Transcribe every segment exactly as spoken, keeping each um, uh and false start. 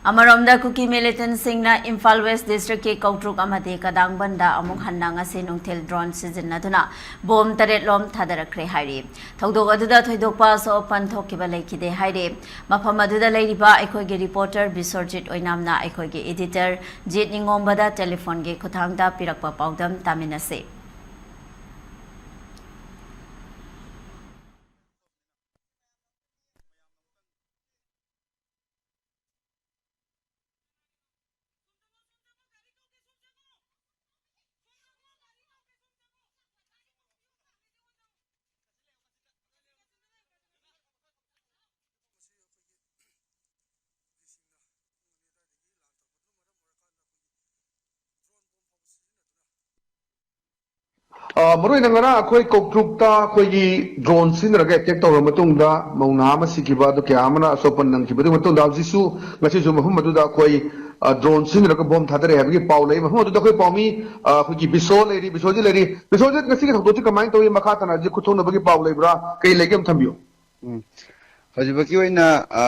ꯑꯃꯔꯣꯝꯗ, ꯀꯨꯀꯤ ꯃꯤꯂꯤꯇꯦꯟꯠꯁꯤꯡꯅ ꯏꯝꯐꯥꯜ ꯋꯦꯁ ꯗꯤꯁꯇ꯭ꯔꯤꯛꯀꯤ ꯀꯧꯇ꯭ꯔꯨꯛ ꯑꯃꯗꯤ ꯀꯗꯥꯡꯕꯟꯗ ꯑꯃꯨꯛ ꯍꯟꯅ ꯉꯁꯤ ꯅꯨꯡꯊꯤꯜ ꯗ꯭ꯔꯣꯟ ꯁꯤꯖꯤꯟꯅꯗꯨꯅ ꯕꯣꯝ ꯇꯔꯦꯠꯂꯣꯝ ꯊꯥꯗꯔꯛꯈ꯭ꯔꯦ ꯍꯥꯏꯔꯤ꯫ ꯊꯧꯗꯣꯛ ꯑꯗꯨꯗ ꯊꯣꯏꯗꯣꯛꯄ ꯑꯁꯣꯛ ꯑꯄꯟ ꯊꯣꯛꯈꯤꯕ ꯂꯩꯈꯤꯗꯦ ꯍꯥꯏꯔꯤ꯫ ꯃꯐꯝ ꯑꯗꯨꯗ ꯂꯩꯔꯤꯕ ꯑꯩꯈꯣꯏꯒꯤ ꯔꯤꯄꯣꯔꯇꯔ ꯕꯤꯁ꯭ꯋꯔꯖꯤꯠ ꯑꯣꯏꯅꯥꯝꯅ ꯑꯩꯈꯣꯏꯒꯤ ꯏꯗꯤꯇꯔ ꯖꯤꯠ ꯅꯤꯉꯣꯝꯕꯗ ꯇꯦꯂꯤꯐꯣꯟꯒꯤ ꯈꯨꯠꯊꯥꯡꯗ ꯄꯤꯔꯛꯄ ꯄꯥꯎꯗꯝ ꯇꯥꯃꯤꯟꯅꯁꯤ꯫ ꯑ, ꯃꯔꯨꯑꯣꯏꯅ ꯉꯔꯥꯡ ꯑꯩꯈꯣꯏ ꯀꯧꯇ꯭ꯔꯨꯛꯇ ꯑꯩꯈꯣꯏꯒꯤ ꯗ꯭ꯔꯣꯟ ꯁꯤꯖꯤꯟꯅꯔꯒ ꯑꯦꯇꯦꯛ ꯇꯧꯔꯕ ꯃꯇꯨꯡꯗ ꯃꯧ ꯅꯍꯥ ꯑꯃ ꯁꯤꯈꯤꯕ, ꯑꯗꯨ ꯀꯌꯥ ꯑꯃꯅ ꯑꯁꯣꯛꯄ ꯅꯪꯈꯤꯕ꯫ ꯑꯗꯨꯒꯤ ꯃꯇꯨꯡꯗ ꯍꯧꯖꯤꯛꯁꯨ, ꯉꯁꯤꯁꯨ ꯃꯐꯝ ꯑꯗꯨꯗ ꯑꯩꯈꯣꯏ, ꯑ, ꯗ꯭ꯔꯣꯟ ꯁꯤꯖꯤꯟꯅꯔꯒ ꯕꯣꯝ ꯊꯥꯗꯔꯦ ꯍꯥꯏꯕꯒꯤ ꯄꯥꯎ ꯂꯩ꯫ ꯃꯐꯝ ꯑꯗꯨꯗ ꯑꯩꯈꯣꯏ ꯄꯥꯎꯃꯤ, ꯑ, ꯑꯩꯈꯣꯏꯒꯤ ꯕꯤꯁꯣ ꯂꯩꯔꯤ, ꯕꯤꯁꯣꯖꯤꯠ ꯂꯩꯔꯤ꯫ ꯕꯤꯁꯣꯖꯤꯠ, ꯉꯁꯤꯒꯤ ꯊꯧꯗꯣꯛꯁꯤ ꯀꯃꯥꯏꯅ ꯇꯧꯏ? ꯃꯈꯥ ꯇꯥꯅ ꯍꯧꯖꯤꯛ ꯈꯨꯠꯊꯣꯛꯅꯕꯒꯤ ꯄꯥꯎ ꯂꯩꯕ꯭ꯔꯥ? ꯀꯔꯤ ꯂꯩꯒꯦ, ꯑꯃ ꯊꯝꯕꯤꯌꯨ꯫ ꯎꯝ꯫ ꯍꯧꯖꯤꯛꯐꯥꯎꯒꯤ ꯑꯣꯏꯅ, ꯑ,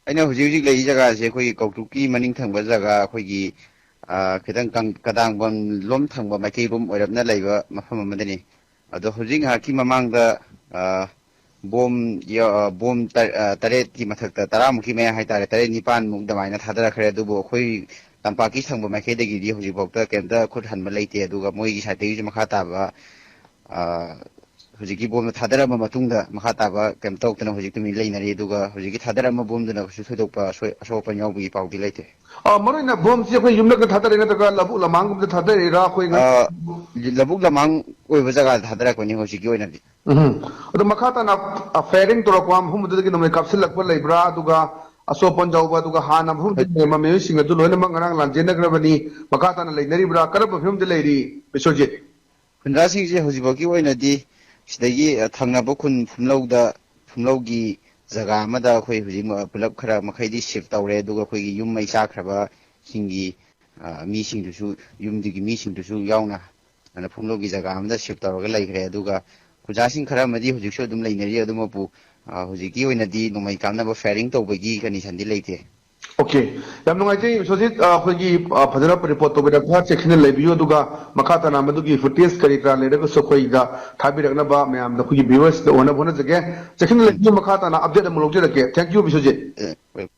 ꯑꯩꯅ ꯍꯧꯖꯤꯛ ꯍꯧꯖꯤꯛ ꯂꯩꯔꯤ ꯖꯒꯥꯁꯦ ꯑꯩꯈꯣꯏꯒꯤ ꯀꯧꯇ꯭ꯔꯨꯛꯀꯤ ꯃꯅꯤꯡ ꯊꯪꯕ ꯖꯒꯥ, ꯑꯩꯈꯣꯏꯒꯤ, ꯑ, ꯈꯤꯇꯪ ꯀꯪ-, ꯀꯗꯥꯡꯕꯝ ꯂꯣꯝ ꯊꯪꯕ ꯃꯥꯏꯀꯩꯔꯣꯝ ꯑꯣꯏꯔꯞꯅ ꯂꯩꯕ ꯃꯐꯝ ꯑꯃꯗꯅꯤ꯫ ꯑꯗꯣ ꯍꯧꯖꯤꯛ ꯉꯥꯏꯍꯥꯛꯀꯤ ꯃꯃꯥꯡꯗ, ꯑ, ꯕꯣꯝ ꯌ-, ꯑ, ꯕꯣꯝ ꯇ-, ꯑ, ꯇꯔꯦꯠꯀꯤ ꯃꯊꯛꯇ, ꯇꯔꯥꯃꯨꯛꯀꯤ ꯃꯌꯥ ꯍꯥꯏꯇꯥꯔꯦ, ꯇꯔꯦꯠ ꯅꯤꯄꯥꯟꯃꯨꯛ ꯑꯗꯨꯃꯥꯏꯅ ꯊꯥꯗꯔꯛꯈ꯭ꯔꯦ꯫ ꯑꯗꯨꯕꯨ ꯑꯩꯈꯣꯏ ꯇꯝꯄꯥꯛꯀꯤ ꯊꯪꯕ ꯃꯥꯏꯀꯩꯗꯒꯤꯗꯤ ꯍꯧꯖꯤꯛꯐꯥꯎꯗ ꯀꯩꯝꯇ ꯈꯨꯠ ꯍꯟꯕ ꯂꯩꯇꯦ꯫ ꯑꯗꯨꯒ ꯃꯣꯏꯒꯤ ꯁꯥꯏꯠꯇꯒꯤꯁꯨ ꯃꯈꯥ ꯇꯥꯕ, ꯑ, ꯍꯧꯖꯤꯛꯀꯤ ꯕꯣꯝꯗꯣ ꯊꯥꯗꯔꯛꯑꯕ ꯃꯇꯨꯡꯗ ꯃꯈꯥ ꯇꯥꯕ ꯀꯩꯝ ꯇꯧꯗꯅ ꯍꯧꯖꯤꯛ ꯇꯨꯃꯤꯟ ꯂꯩꯅꯔꯤ꯫ ꯑꯗꯨꯒ ꯍꯧꯖꯤꯛꯀꯤ ꯊꯥꯗꯔꯛꯑꯝꯕ ꯕꯣꯝꯗꯨꯅ ꯀꯩꯁꯨ ꯊꯣꯏꯗꯣꯛꯄ ꯑꯁꯣꯏ-, ꯑꯁꯣꯛ ꯑꯄꯟ ꯌꯥꯎꯕꯒꯤ ꯄꯥꯎꯗꯤ ꯂꯩꯇꯦ꯫ ꯑ, ꯃꯔꯨꯑꯣꯏꯅ ꯕꯣꯝꯁꯤ ꯑꯩꯈꯣꯏ ꯌꯨꯝꯂꯛꯇ ꯊꯥꯗꯔꯛꯏ ꯅꯠꯇ꯭ꯔꯒ ꯂꯧꯕꯨꯛ ꯂꯃꯥꯡꯒꯨꯝꯕꯗ ꯊꯥꯗꯔꯛꯏꯔꯥ? ꯑꯩꯈꯣꯏ ꯉ- ꯑ, ꯂꯧꯕꯨꯛ ꯂꯃꯥꯡ ꯑꯣꯏꯕ ꯖꯒꯥꯗ ꯊꯥꯗꯔꯛꯄꯅꯤ ꯍꯧꯖꯤꯛꯀꯤ ꯑꯣꯏꯅꯗꯤ꯫ ꯎꯝ꯫ ꯑꯗꯣ ꯃꯈꯥ ꯇꯥꯅ, ꯑ, ꯐꯥꯌꯔꯤꯡ ꯇꯧꯔꯛꯄ ꯃꯐꯝ ꯑꯗꯨꯗꯒꯤ ꯅꯣꯡꯃꯩ ꯀꯥꯞꯁꯤꯜꯂꯛꯄ ꯂꯩꯕ꯭ꯔꯥ? ꯑꯗꯨꯒ ꯑꯁꯣꯛ ꯑꯄꯟ ꯌꯥꯎꯕ, ꯑꯗꯨꯒ ꯍꯥꯟꯅ ꯃꯐꯝꯗꯨꯗ ꯂꯩꯔꯝꯕ ꯃꯤꯑꯣꯏꯁꯤꯡ ꯑꯗꯨ ꯂꯣꯏꯅꯃꯛ ꯉꯔꯥꯡ ꯂꯥꯟꯖꯦꯟꯅꯈ꯭ꯔꯕꯅꯤ꯫ ꯃꯈꯥ ꯇꯥꯅ ꯂꯩꯅꯔꯤꯕ꯭ꯔꯥ? ꯀꯔꯝꯕ ꯐꯤꯕꯝꯗ ꯂꯩꯔꯤ, ꯕꯤꯁ꯭ꯋꯖꯤꯠ? ꯈꯨꯟꯖꯥꯁꯤꯡꯁꯦ ꯍꯧꯖꯤꯛꯐꯥꯎꯒꯤ ꯑꯣꯏꯅꯗꯤ ꯁꯤꯗꯒꯤ, ꯑ, ꯊꯪꯅꯕ ꯈꯨꯟ ꯐꯨꯝꯂꯧꯗ, ꯐꯨꯝꯂꯧꯒꯤ ꯖꯒꯥ ꯑꯃꯗ ꯑꯩꯈꯣꯏ ꯍꯧꯖꯤꯛ ꯃ-, ꯄꯨꯂꯞ ꯈꯔ ꯃꯈꯩꯗꯤ ꯁꯤꯐ ꯇꯧꯔꯦ꯫ ꯑꯗꯨꯒ ꯑꯩꯈꯣꯏꯒꯤ ꯌꯨꯝ ꯃꯩ ꯆꯥꯛꯈ꯭ꯔꯕꯁꯤꯡꯒꯤ, ꯑ, ꯃꯤꯁꯤꯡꯗꯨꯁꯨ, ꯌꯨꯝꯗꯨꯒꯤ ꯃꯤꯁꯤꯡꯗꯨꯁꯨ ꯌꯥꯎꯅ ꯑꯗꯨꯅ ꯐꯨꯝꯂꯧꯒꯤ ꯖꯒꯥ ꯑꯃꯗ ꯁꯤꯐ ꯇꯧꯔꯒ ꯂꯩꯈ꯭ꯔꯦ꯫ ꯑꯗꯨꯒ ꯈꯨꯟꯖꯥꯁꯤꯡ ꯈꯔ ꯑꯃꯗꯤ ꯍꯧꯖꯤꯛꯁꯨ ꯑꯗꯨꯝ ꯂꯩꯅꯔꯤ꯫ ꯑꯗꯨꯃꯛꯄꯨ, ꯑ, ꯍꯧꯖꯤꯛꯀꯤ ꯑꯣꯏꯅꯗꯤ ꯅꯣꯡꯃꯩ ꯀꯥꯞꯅꯕ ꯐꯥꯌꯔꯤꯡ ꯇꯧꯕꯒꯤ ꯀꯟꯗꯤꯁꯟꯗꯤ ꯂꯩꯇꯦ꯫ ꯑꯣꯀꯦ, ꯌꯥꯝ ꯅꯨꯡꯉꯥꯏꯖꯩ ꯕꯤꯁ꯭ꯋꯖꯤꯠ, ꯑ, ꯑꯩꯈꯣꯏꯒꯤ, ꯑ, ꯐꯖꯅ ꯔꯤꯄꯣꯔꯠ ꯇꯧꯕꯤꯔꯛꯄ, ꯆꯦꯛꯁꯤꯟꯅ ꯂꯩꯕꯤꯌꯨ, ꯑꯗꯨꯒ ꯃꯈꯥ ꯇꯥꯅ ꯃꯗꯨꯒꯤ ꯐꯨꯇꯦꯖ ꯀꯔꯤ ꯀꯔꯥ ꯂꯩꯔꯒꯁꯨ ꯑꯩꯈꯣꯏꯗ ꯊꯥꯕꯤꯔꯛꯅꯕ, ꯃꯌꯥꯝꯗ, ꯑꯩꯈꯣꯏꯒꯤ ꯚ꯭ꯌꯨꯋꯔꯁꯇ ꯑꯣꯏꯅꯕ ꯍꯣꯠꯅꯖꯒꯦ꯫ ꯆꯦꯛꯁꯤꯟꯅ ꯂꯩꯕꯤꯌꯨ, ꯃꯈꯥ ꯇꯥꯅ ꯑꯞꯗꯦꯠ ꯑꯃꯨꯛ ꯂꯧꯖꯔꯛꯀꯦ꯫ Thank you, Biswajit. ꯑꯦ, ꯋꯦꯜ-,